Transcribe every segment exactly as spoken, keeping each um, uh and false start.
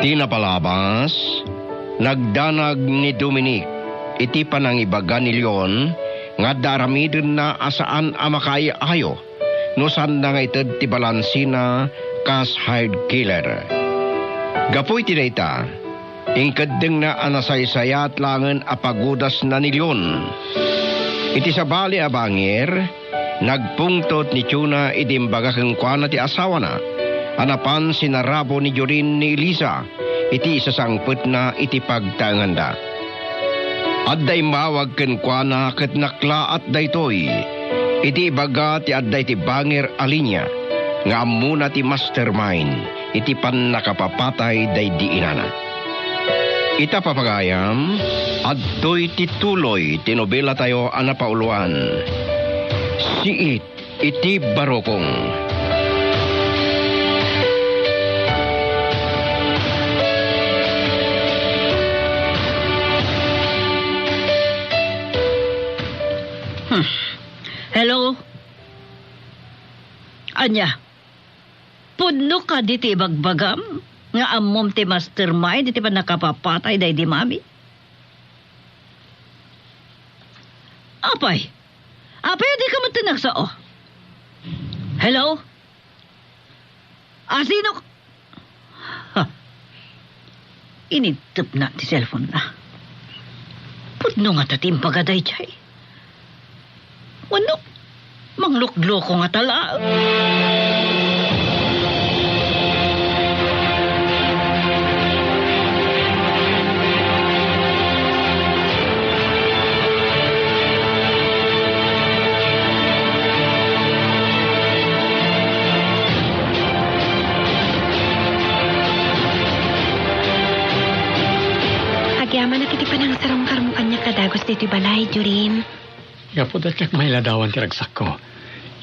Ti napalabas, nagdanag ni Dominic iti panangibaga ni Leon nga adda aramidenna a saan a makaay-ayo no saanna nga ited ti balansina kas hired killer. Gapu iti dayta, inkeddengna a nasaysayaat laengen a pagudasna ni Leon. Iti sabali a bangir, nagpungtot ni Chona idi imbaga kenkuana ti asawana a napan sinarabo ni Jorin ni Elisa iti isasangpetna iti pagtaenganda. Adda immawag kenkuana ket naklaat daytoy iti ibaga ti adda iti bangir a linia nga ammona ti mastermind iti pannakapapatay daydi inana. Ita, papagayam, adtoy ti tuloy ti nobelatayo a napauloan, Siit iti Barukong. Hmm. Hello? Ania? Pudno kadi ti ibagbagam nga ammom ti mastermind iti pannakapapatay daydi mami? Apay? Apay, dika met ti nagsao? Hello? Ah, sino? Ha. Inintepna ti cellphone-na. Pudno ngata ti impaga daydiay. Wenno, manglukloko ngata laeng. Agyamanak iti panangisarungkarmo kaniak a dagus ditoy balay, Jorin. Gapu ta diak mailadawan ti ragsakko,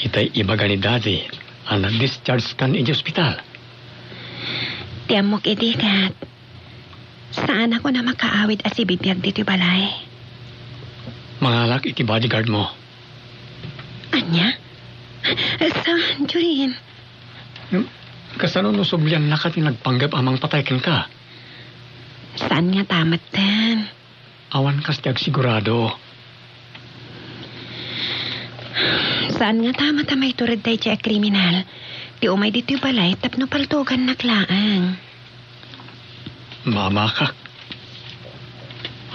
itay ibaga ni Daddy a na-discharge-kan iti ospital. Ti ammok idi ket, saanak a makaawid a sibibiag ditoy balay. Mangalak iti bodyguard-mo. Ania? Saan, Jorin? Kasano no subliannaka ti nagpanggep a mangpatay kenka? Saan ngata metten? Awan kas ti agsigurado. Saan ngata met a maitured daydiay a kriminal ti umay ditoy balay tapno paltugannak laeng. Mamakak.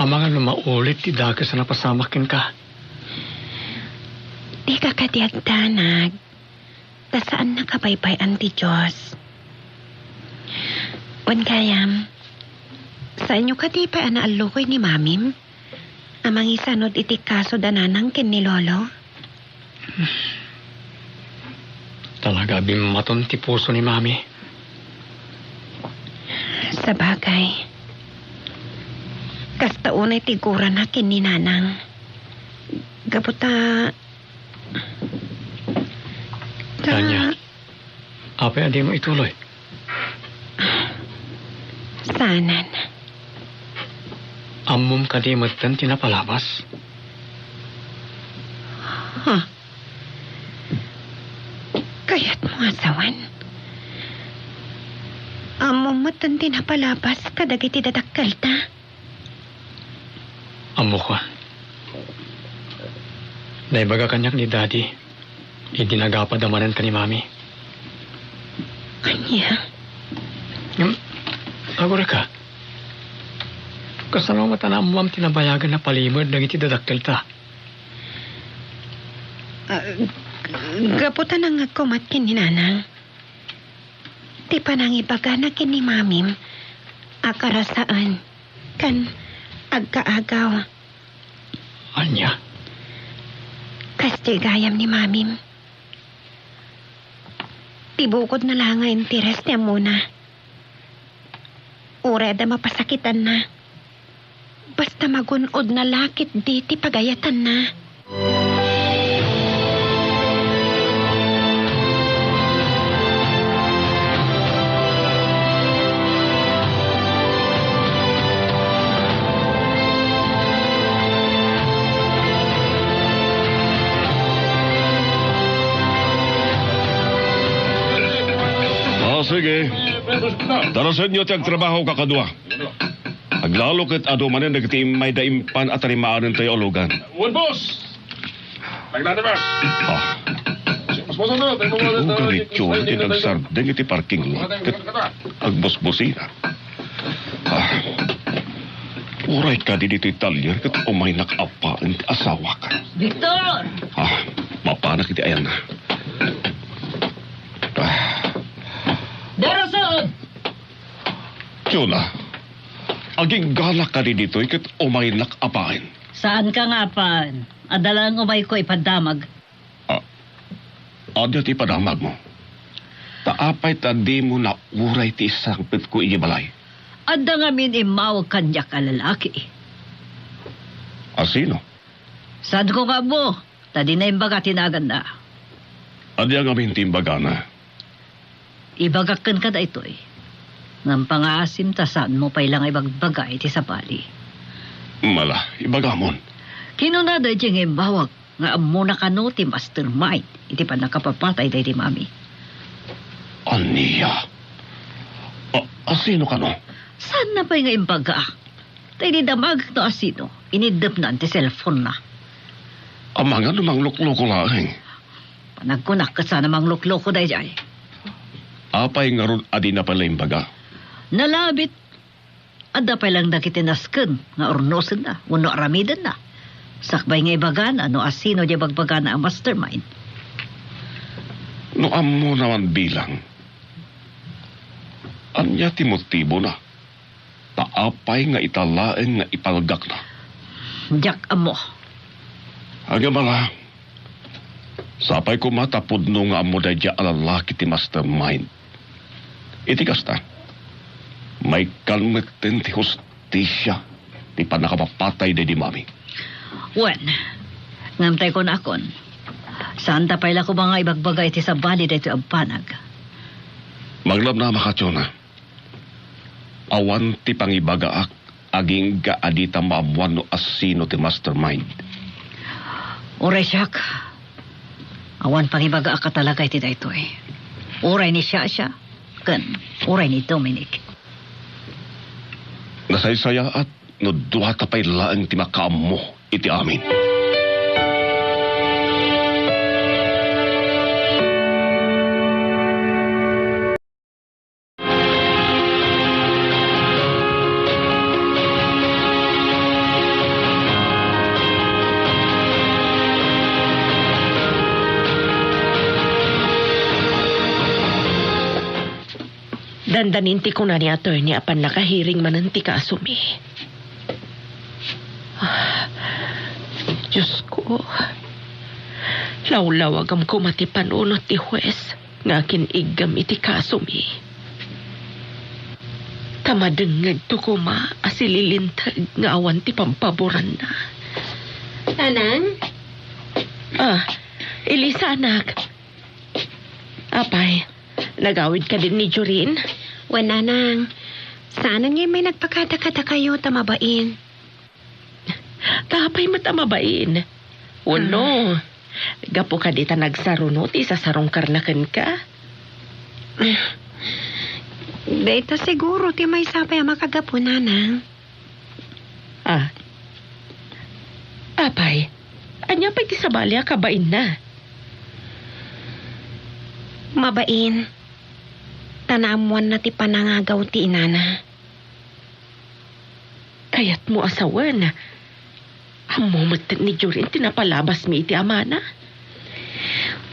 Amangan no maulit ti dakes a napasamak kenka. Dika kadi agdanag. Ta saannak a baybay-an ti Dios. Wen gayam, saanyo kadi pay a naallukoy ni Mamim a mangisanud iti kaso da Nanang ken ni Lolo? Talaga a bimmaton ti puso ni Mami. Sabagay, kasta unay ti gurana ken ni Nanang. Gapu ta Tanya, apay a dimo ituloy? Saanen. Ammom kadi metten ti napalabas? Huh. Kayatmo a sawen? Ammom metten ti napalabas kadagiti dadakkelta? Ammok. Naibaga kaniak ni Daddy idi nagapad a manen ken ni Mami. Ania? Hmm, agurayka. Kasano met a naammoam ti nabayagen a palimed dagiti dadakkelta? Ah, gapu ta nangngegko met ken ni Nanang. Ti panangibagana ken ni Mamim a karasaen ken agkaagaw. Ania? Kas diay gayam ni Mamim. Ti bukodna la nga interes ti ammona. Uray adda mapasakitanna. Basta magun-odna la ketdi ti pagayatanna. Ah, sige. Darasenyo ti agtrabaho, kakadua. Aglalo ket adu manen dagiti immayda impan a tarimaanentayo a lugan. Wen, boss! Naglalaban! Ah. Mas masama, tayo mo nga Uga ni Chula ti nagsardeng iti parking lot ket agbusbusina. Ah. Uray kadi ditoy talyer ket umaynak a paen ti asawak. Victor! Ah, mapanak iti ayanna. Ah. Darasen! Chula, aginggalak kadi ditoy ket umaynak a paen. Saan ka nga a paen? Adda laeng umayko ipaddamag. Ah, adu ti padamagmo. Ta apay ta dimo nauray ti isangpetko iti balay? Adda ngamin immawag kaniak a lalaki. A sino? Saanko nga ammo, ta dina imbaga ti naganna. Ania ngamin ti imbagana? Ibagak kenka daytoy. Ngem pangaasim ta saanmo pay la nga ibagbaga iti sabali. Mala, ibagamon. Kinuna daydiay nga immawag nga ammona kano ti mastermind iti pannakapapatay daydi Mami. Ania? A, a sino kano? Saanna pay nga imbaga? Ta idi damagek no a sino, iniddepnan ti cellphone-na. Amangan no manglukloko laeng. Panagkunak ket saan a manglukloko daydiay. Apay ngarud a dina pay la imbaga? Nalabit. Adda pay lang dagiti nasken nga urnosenna wenno aramidenna. Sakbay nga ibagana no a sino diay bagbagana a mastermind. No ammona man bilang, ania ti motibona? Ta apay nga ita laeng nga ipalgakna? Diak ammo. Agabala, sapay koma ta pudno nga ammo daydiay a lalaki ti mastermind. Iti kasta, maikkan metten ti hustisia ti pannakapapatay daydi Mami. Wen, ngem tay kunakon, saanta pay la koma nga ibagbaga iti sabali daytoy a banag. Maglabnama, Kationa. Awan ti pangibagaak agingga a dita maammoan no a sino ti mastermind. Uray siak, awan pangibagaak a talaga iti daytoy. Uray ni Shasha, ken uray ni Dominic. Nasaysayaat no duata pay laeng ti makaammo iti amin. Dandanin ti kuna ni attorney a pannakahearing manen ti kasomi. Ah, Diyos ko, lawlawagam koma ti panunot ti huwes nga akin-iggam iti kasomi. Ta madengngegto koma a sililinteg nga awan ti pampaboranna. Nanang? Ah, Elisa, anak. Apay, nagawid kadin ni Jorin? Wen, Nanang. Saan nga may nagpakada-kadakayo ta mabain? Ta apay met a mabain? Wenno, gapu kadi ta nagsaruno ti isasarungkarna kenka? Dayta siguro ti maysa pay a makagapu, Nanang. Ah. Apay, ania pay ti sabali a kabainna? Mabain, ta naammoanna ti panangagaw ti inana. Kayatmo a sawen, ammo met ni Jorin ti napalabasmi iti amana?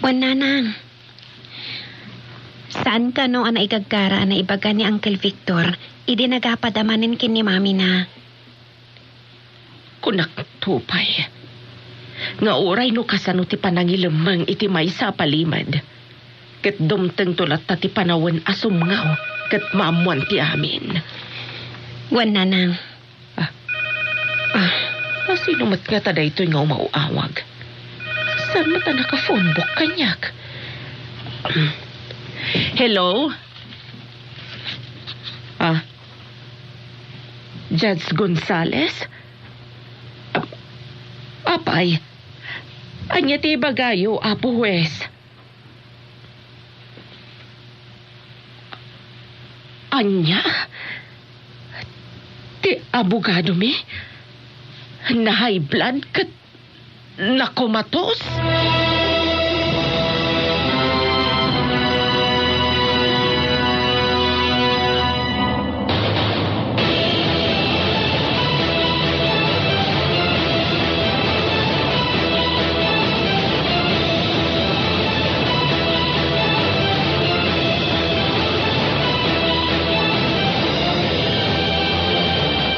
Wen, Nanang. Saan kano a naigagara a naibaga ni Uncle Victor idi nagapada manen ken ni Mamina? Kunakto pay nga uray no kasano ti panangilemmeng iti maysa a palimed, ket dumtengto latta ti panawen a sumngaw ket maammoan ti amin. Wen, Nanang. Ah. Ah, asino met ngata daytoy nga umaw-awag? Saan met a naka-phone book kaniak? Hello? Ah, Judge Gonzales? Ap-, apay, ania ti ibagayo, Apo Huwes? Ania? Ti abogadomi? Na-high blood ket nakomatos?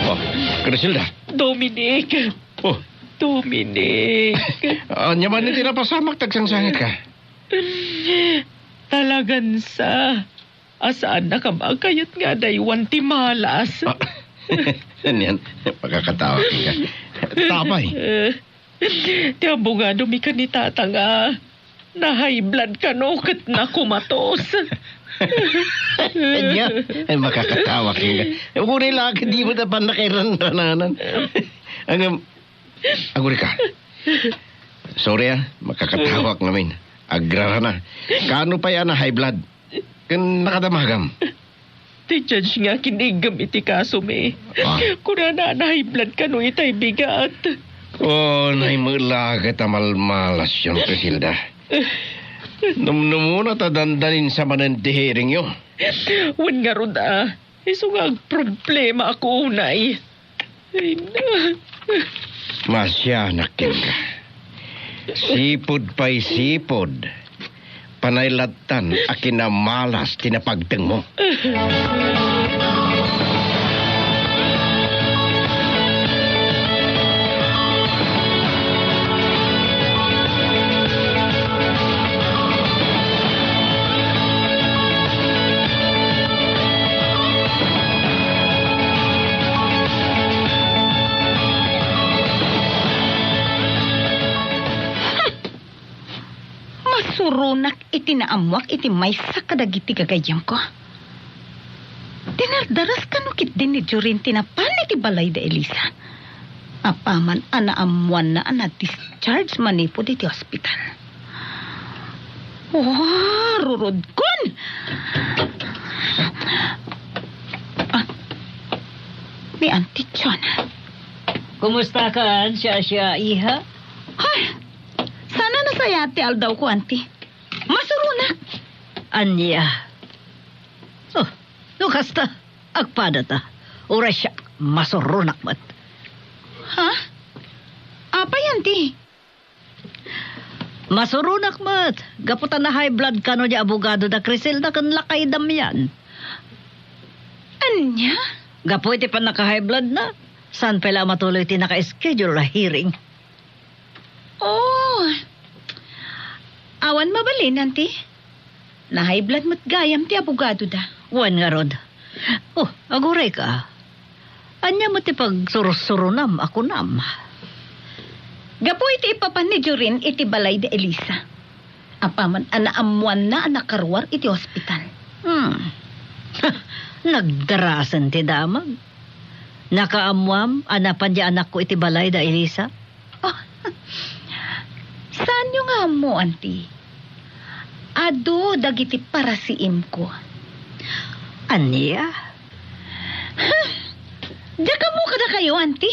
Oh, Criselda. Dominic. Oh. Dominic. Ania man ti napasamak ta agsangsangit ka? Talagan sa. A saannakam a kayat nga adaywan ti malas. Ah, anian, makakatawa ka. Tapay. Eh, ti abogadomi ken ni Tata nga na-high blood kano ket nakomatos. Ania? Ay, makakatawa ka. Uray la ket dimo ta pannakairanrananan. Ang, um, aguri ka. Sorry, ah, makakatawak ngamin. Agrarana. Kaano pay a na-high blood? Ken nakadamagam? Ti judge nga kiniggam iti kasomi. Ah. Kunana a na-high blood kano itay bigat. Oh, naimulaga ta malmalasyon, Criselda. Numnumuna ta dandanin sa manen ti hearingyo. Wen ngarud, ah, isu nga agproblema ako unay. Ay, na. Masianak kenka. Sipud pay sipud. Panay lattan a kinamalas ti napagtengmo. Masuronak iti naammoak iti maysa kadagiti gagayyemko. Dinardaras kano ketdin ni Jorin ti napan iti balay da Elisa. Apaman a naammoanna a na-discharge manipud iti ospital. Oh, rurodkon! Ah, ni Auntie Chona. Kumusta ka, Ansia, iha? Ay, sana nasayaat ti aldawko, Auntie. Masuronak! Ania? Oh, no kasta, agpadata. Uray siak, masuronak met. Ha? Apay, Auntie? Masuronak met, gapu ta na-high blood kano di abogado da Criselda ken lakay Damian. Ania? Gapu iti pannaka-high blood na, saan pay la a matuloy ti naka-schedule a hearing. Oh. Awan mabalin, Auntie. Na-high blood met gayam ti abogadoda. Wen ngarud. Oh, aguray ka. Ania met ti pagsursuronam a kunam? Gapu iti ipapan ni Jorin iti balay da Elisa. Apaman a naammoanna a nakaruar iti ospital. Hmm. Nagdarasen ti damag. Nakaammoam a napan di anakko iti balay da Elisa? Oh, saanyo nga ammo, Auntie? Adu dagiti parasiimko. Ania? Huh? Diak ammo kadakayo, Auntie.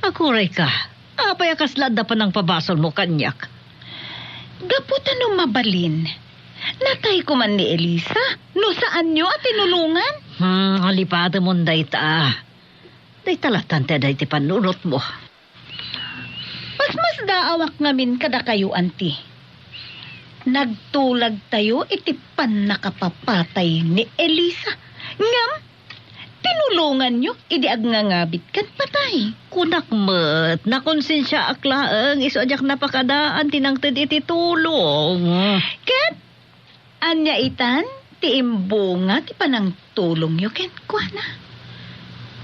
Aguray ka. Apay a kasla adda panangpabasolmo kaniak? Gapu ta no mabalin, natayko man ni Elisa no saanyo a tinulongan. Hmm, alipatemon dayta. Dayta latta ti adda iti pannunotmo. Masmasdaawak ngamin kadakayo, Auntie. Nagtulagtayo iti pannakapapatay ni Elisa. Ngem, tinulonganyo idi agngangabit ken patay. Kunak met, nakonsensiaak laeng isu a diak napakadaan ti nangted iti tulong. Ket ania itan ti imbunga ti panangtulongyo kenkuana?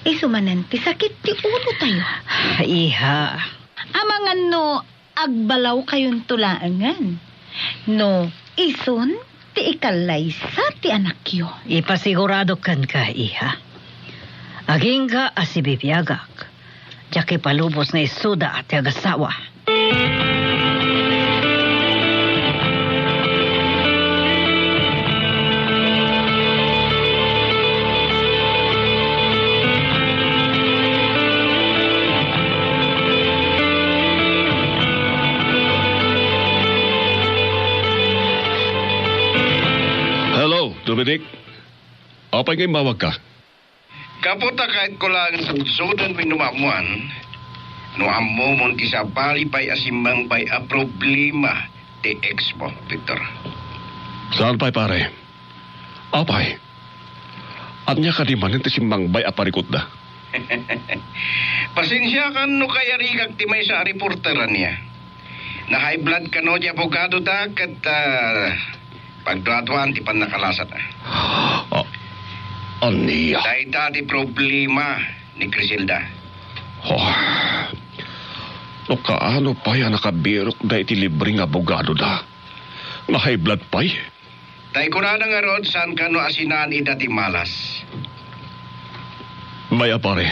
Isu manen ti sakit ti ulotayo. Iha. Amangan no agbalawkayonto laengen no isun ti ikallaysa ti anakyo. Ipasigurado kenka, iha. Agingga a sibibiagak, diak ipalubos nga isuda ti agasawa. Rick, apay nga immawagka? Gapu ta kayatko laeng sudsoden wenno maammoan no ammomon ti sabali pay a simmangbay a problema ti ex mo, Victor. Saan pay, pare? Apay, ania kadi manen ti simmangbay a parikutda? Pasensiakan no kayarigak ti maysa a reporter ania. Na-high blood kano ti abogadoda ket, ah, pagduaduaan ti pannakalasat. Ah, ania? Dayta ti problema ni Criselda. Oh, no kaano pay a nakabirokda iti libre nga abogadoda? Na-high blood pay? Tay kunana ngarud, saan kano a sinaan ida ti malas? Bay a pare,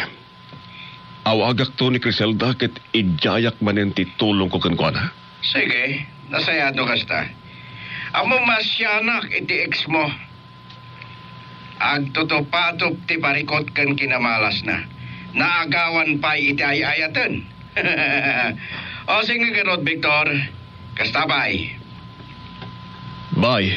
awagakto ni Criselda ket idiayak manen ti tulongko kenkuana. Sige, nasayaat no kasta. Ammom a sianak iti ex mo. Agtutupatup ti parikut ken kinamalasna. Naagawan pay iti ay-ayaten. O, sige ngarud, Victor. Kasta pay. Bye.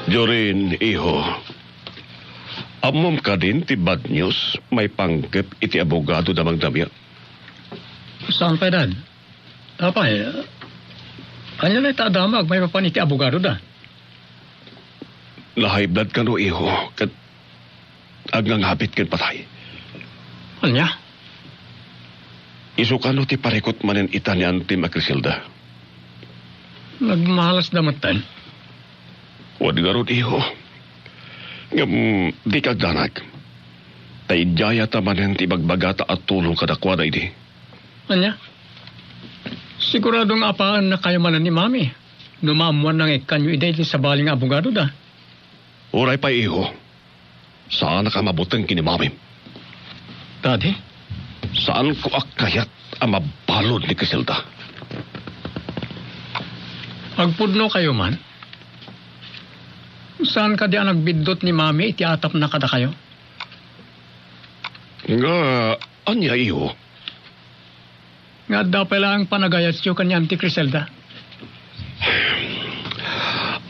Jorin, iho. Ammom kadin ti bad news maipanggep iti abogado da Mang Damian? Saan pay, Dad? Apay, ania la ita a damag maipapan iti abogadoda? Na-high blood kano, iho, ket agngangabit ken patay. Ania? Isu kano ti parikut manen ita ni Auntie Criselda? Nagmalasda metten. Wen ngarud, iho. Ngem dika agdanag. Ta idiayata manen ti ibagbagata a tulong kadakuada idi. Ania? Sigurado nga apaannakayo manen ni Mami no maammoanna nga ikkanyo ida iti sabali nga abogadoda. Uray pay, iho. Saanak a mabuteng ken ni Mamim. Daddy? Saanko a kayat a mabalud ni Criselda. Agpudnokayo man? Saan kadi a nagbiddut ni Mami iti atapna kadakayo? Nga, ania, iho? Nga adda pay laeng panagayatyo ken ni Auntie Criselda?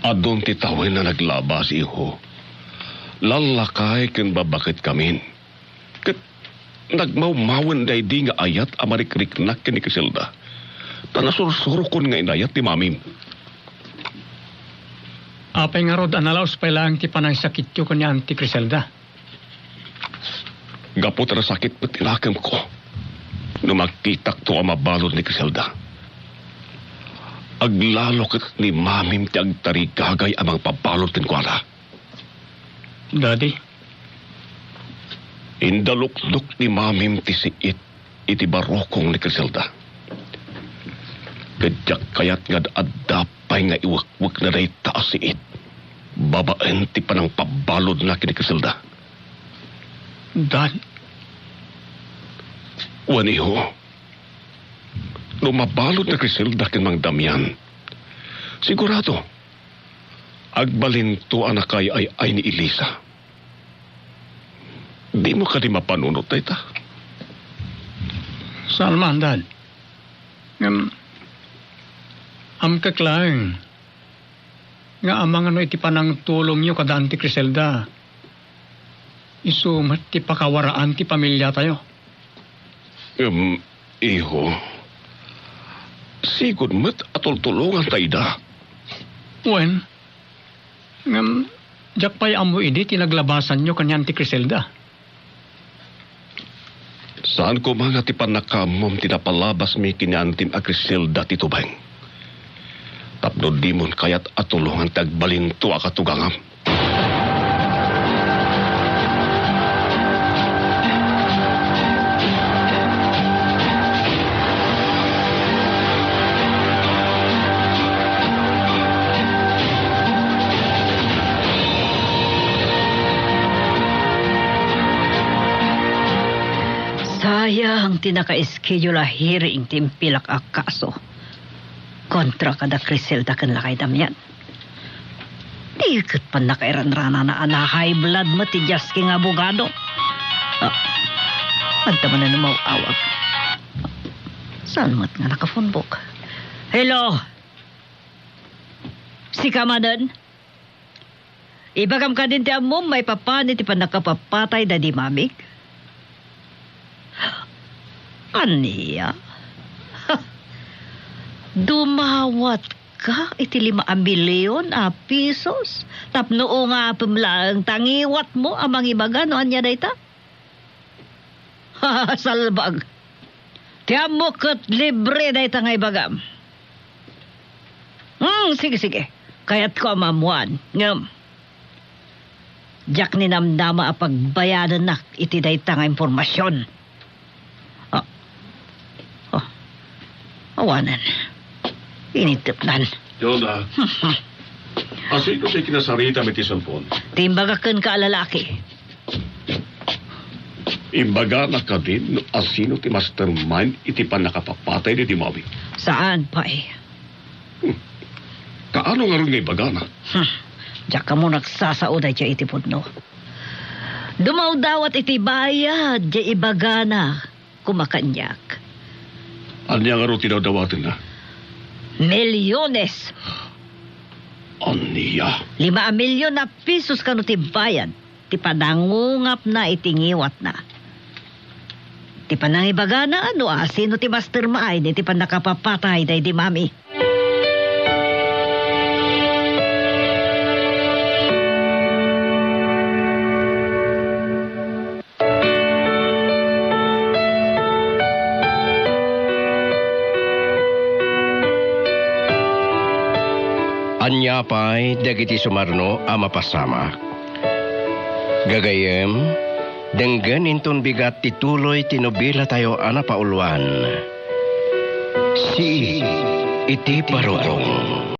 Adun ti tawen a naglabas, iho. Lallakay ken babaketkamin. Ket nagmawmawen daydi nga ayat a marikriknak ken ni Criselda. Ta nasursurokon nga inayat ni Mamim. Apay ngarud a nalaus pay laeng ti panangsakityo ken ni Auntie Criselda? Gapu ta nasakit met ti nakemko no makitakto a mabalud ni Criselda. Aglalo ket ni Mamim ti agtarigagay a mangpabalud kenkuana. Daddy? Indalukdok ni Mamim ti siit iti barukong ni Criselda. Ket diak kayat nga ad-adda pay nga iwekwekna dayta a siit babaen ti panangpabaludna ken ni Criselda. Dad. Wen, iho, no mabalud ni Criselda ken Mang Damian, sigurado, agbalinto a nakaay-ay-ay ni Elisa. Dimo kadi mapanunot dayta? Saan man, Dad. Ngem, amkek laeng nga amangan no iti panangtulongyo kada Auntie Criselda, isu met ti pakawaraan ti pamiliatayo. Em, iho, sigud met a tultulonganta ida. Wen, ngem, diak pay ammo idi ti naglabasanyo ken ni Auntie Criselda. Saan koma nga ti pannakaammom ti napalabasmi ken ni Auntie Criselda ti tubeng. Tapno dimon kayat a tulongan ti agbalinto a katugangam. Sayang ti naka-schedule a hearing ti impilak a kaso kontra kada Criselda ken lakay Damian. Di ket pannakairanranana a na-high blood met ti Jasky nga abogado. Ah, adda manen umaw-awag. Saan met nga nakaphonebook? Hello? Sika manen? Ibagam kadin ti ammom maipapan iti pannakapapatay daydi mamik? Ania? Dumawatka iti lima a milion a pisos tapno ungapem laeng ta ngiwatmo a mangibaga no ania dayta? Salbag! Ti ammok ket libre dayta nga ibagam. Hmm, sige, sige. Kayatko a maammoan. Ngem, diak ninamnama a pagbayadannak iti dayta nga impormasion. Ah. Oh. Awanen. Initepnan. Jonah, asino ti kinasaritam iti cellphone? Ti imbagak kenka a lalaki. Imbagana kadin no asino ti mastermind iti pannakapapatay daydi mamik? Saan pay? Hmm. Kaano ngarud nga ibagana? Hmm. Diak kamo nagsasao daydiay iti pudno. Dumawdawat iti bayad diay ibagana koma kaniak. Ania ngarud ti dawdawatenna? Milyones! Ania? Lima a milyon a pisos kano ti bayad ti panangungapna iti ngiwatna. Ti panangibagana no asino ti mastermind iti pannakapapatay daydi mami. Ania pay dagiti sumarno a mapasamak? Gagayyem, denggen inton bigat ti tuloy ti nobelatayo a napauluan, Sii iti Barukong.